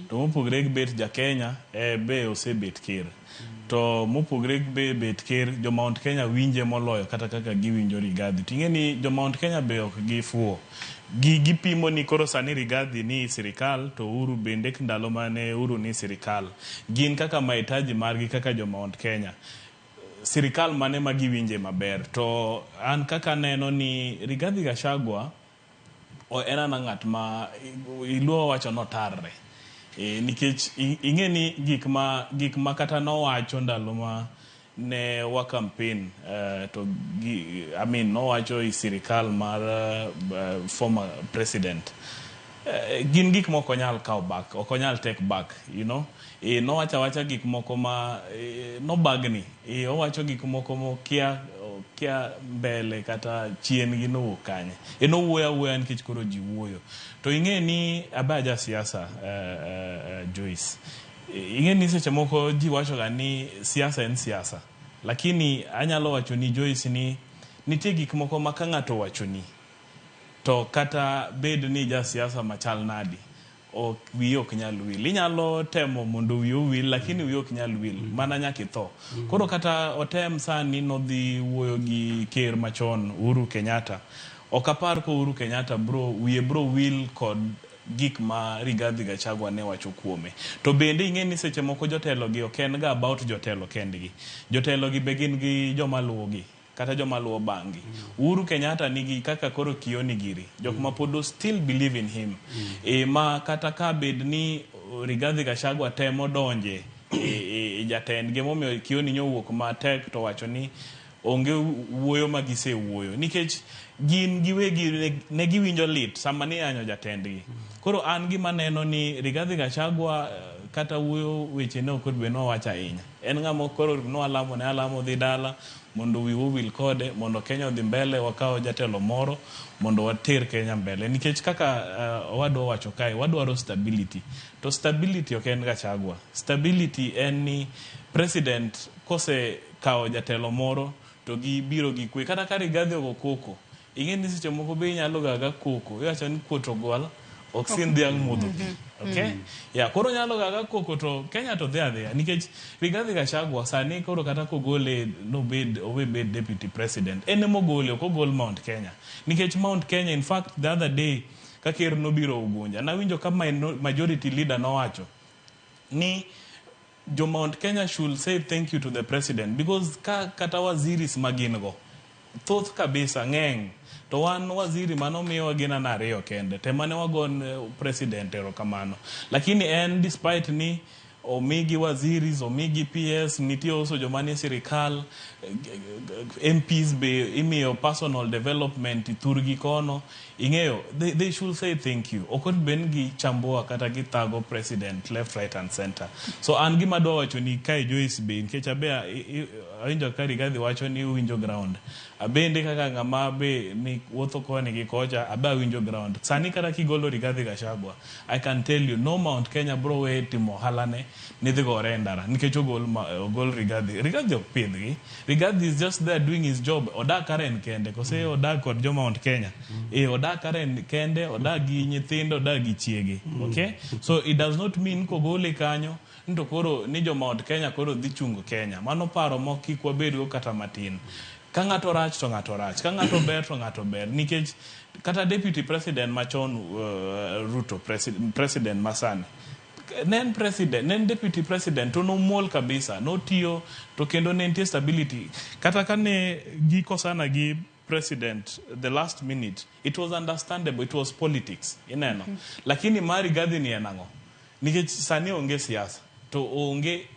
To mopogre gi bet ja Kenya, be osebet ker. To mopogre gi be bet ker, jo Mount Kenya winje moloyo kata kaka giwinjo Rigathi. Ting'e ni jo Mount Kenya be ok gifuwo. Gipimo ni koro sani Rigathi ni sirikal to Uhuru bende ndalo mane Uhuru ni sirikal. Gin kaka mahitaji margi kaka jo Mount Kenya. Sirikal mane ma giwinje maber. To an kaka aneno ni Rigathi Gachagua en ana ng'at ma iluo wacho notarre. Nikech ing'e ni gik ma kata nowacho ndalo ma ne wa campaign to gi, I mean nowacho i sirikal mar former president gin gik moko onyal kawo back, ok onyal take back. Nowacho awacha gik moko ma nobagni. Owacho gik moko mokia okia mbele kata chien gi nowuok kanye. Nowuoyo awuoya nikech koro ji wuoyo. To ing'e ni abe aja siasa, Joyce. Ing'e ni seche moko ji wacho ga ni siasa en siasa. Lakini anyalo wacho ni Joyce ni nitie gik moko ma ka ng'ato owachoni to kata bed ni ja siasa machal nadi, ok wiyi ok nyal wil. Inyalo temo mondo wiyi owil, lakini wiyi ok nyal wil mana nyaka itho. Koro kata otem sani nodhi wuoyo gi ker machon Uhuru Kenyatta, ok apar ko Uhuru Kenyatta bro wiye bro wil kod gik ma Rigathi Gachagua ne wacho kuome. To bende ing'e ni seche moko jotelo gi ok en ga about jotelo kendgi. Jotelo gi be gin gi joma luwogi kata joma luwo bang'gi. Uhuru Kenyatta nigi kaka koro Kioni giri, jok ma pod still believe in him. Ma kata ka bed ni Rigathi Gachagua temo donje e jatendgi, emomiyo Kioni nyowuok matek to wacho ni onge wuoyo ma gisewuoyo nikech gin giwegi ne giwinjo lit sama niyanyo jatendgi. Koro an gima neno ni Rigathi Gachagua kata wuoyo weche ne ok onego bed ni owacho ahinya. En ng'ama koro nwalamo ne alamo dhi dala mondo wiwa owil kode mondo Kenya odhi mbele, wakaw jatelo moro mondo water Kenya mbele. Nikech kaka owadwa owacho kae, wadwaro stability. To stability ok en Gachagua. Stability en ni president kosekawo jatelo moro to gibiro gi kwe. Kata ka Rigathi ogo koko, ing'e ni seche moko be inyalo ga ga koko. Iwacho ni kuot ogwal ok sin dhiang' modho pi. Okay? Yeah, koro nyalo ga ga koko to Kenya to dhi adhiya. Nikech Rigathi Gachagua sani koro kata kogole nobed owe bed deputy president. En emogole, ok ogol Mount Kenya. Nikech Mount Kenya, in fact, the other day, ka ker nobiro Ugunja, nawinjo ka majority leader nowacho ni jo Mount Kenya should say thank you to the president because ka kata waziris ma gin go thoth kabisa ng'eny to wan waziri manomiyowa gin ana ariyo kende te mane wagon president erokamano. Lakini en despite ni omigi waziris, omigi PS, nitie also joma nie sirikal, MPs be imiyo personal development thurgi kono, ing'eyo they should say thank you. Ok onego bed ni gichambowa kata githago president left, right and center. So an gima adwa wacho ni kae Joyce be nikech abe awinjo ka Rigathi wacho ni uwinjo ground. Abende kaka ng'ama be ni wuotho koni gi kocha, abe awinjo ground. Sani kata kigolo Rigathi Gachagua, I can tell you no Mount Kenya bro we timo ohala ne ni dhi gore e ndara nikech ogol Rigathi. Rigathi ok pidhgi. Rigathi is just there doing his job. Odak Karen kende, kose odak kod jo Mount Kenya. Odak Karen kende, odak gi nyithindo, odak gi chiege. Okay? So it does not mean kogole kanyo to koro ni jo Mount Kenya koro dhi chungo Kenya. Mano paro mok kik wabedgo kata matin. Ka ng'ato rach to ng'ato rach, ka ng'ato ber to ng'ato ber. Nikech kata deputy president machon Ruto, president masani, ne en president, ne en deputy president to nomuol kabisa, notiyo to kendo ne nitie stability. Kata ka ne gikosana gi president the last minute, it was understandable, it was politics, ineno. Lakini mar Rigathi ni en ang'o? Nikech sani onge siasa. To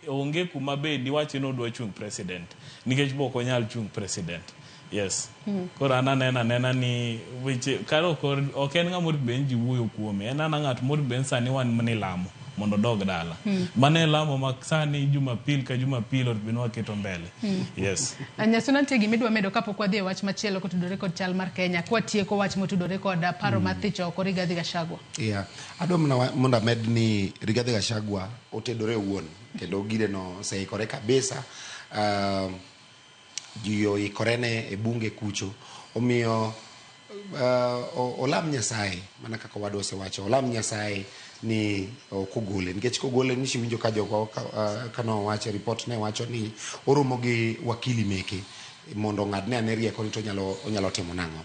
onge kuma be diwachi ni odwa chung president. Nikech bo ok onyal chung president. Yes. Koro an aneno anena ni weche kar ok en ng'ama onego bed ni ji wuoyo kuome. En ana ng'at monego bed ni sani wan mana e lamo mondo odog dala. Mano e lamo ma sani Jumapil ka Jumapil onego bed ni waketo mbele. Yes. Nyasuna, nitie gima idwa medo kapok wadhi e wach machielo kotudore kod chal mar Kenya. Kwatieko wach motudore kod paro mar thicho oko Rigathi Gachagua. Yeah. Adwa mana mondo amed ni Rigathi Gachagua otedore owuon kendo gireno oseikore kabisa. Ji oikore ne e bunge kucho. Omiyo olam Nyasaye mana kaka owadwa osewacho, olam Nyasaye Ni ok ogole nikech kogole ni iwinjo ka jogo ka nowacho e report ne wacho ni oromo gi wakili meke mondo ong'adne ane rieko ni to onyalo timo nang'o.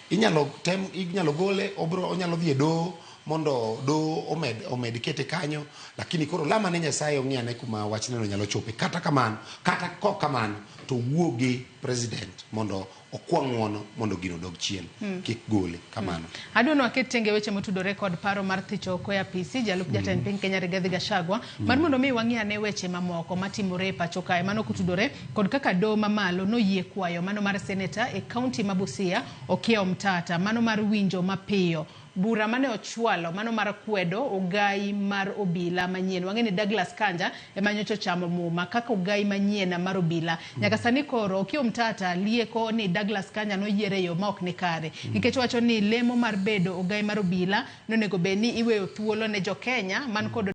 Inyalo tem inyalo gole obro onyalo dhi e doho mondo doho omed kete kanyo, lakini koro lama ne Nyasaye ong'i ane kuma wachneno nyalo chope. Kata kamano, kata kok kamano, to wuo gi president mondo okwa ng'uono mondo gino odog chien, kik gole kamano. Adwa ni waket tenge weche motudore kod paro mar thicho oko e apisi jalup jatend piny Kenya Rigathi Gachagua mar mondo mi wang'i ane weche mamoko matimore e pacho kae mano kotudore kod kaka doho mamalo noyie kwayo mano mar seneta e kaunti ma Busia Okiya Omtata mano mar winjo mapiyo bura mane ochwalo mano mar kwedo ogai mar obila manyien. Wang'e ni Douglas Kanja ema nyocha ochamo muma kaka ogai manyien mar obila. Nyaka sani koro Okiya Omtata lieko ni Douglas Kanja noyiere e yo ma ok ni kare. Nikech owacho ni lemo mar bedo ogai mar obila nonego bed ni iweyo thuolo ne jo Kenya man kod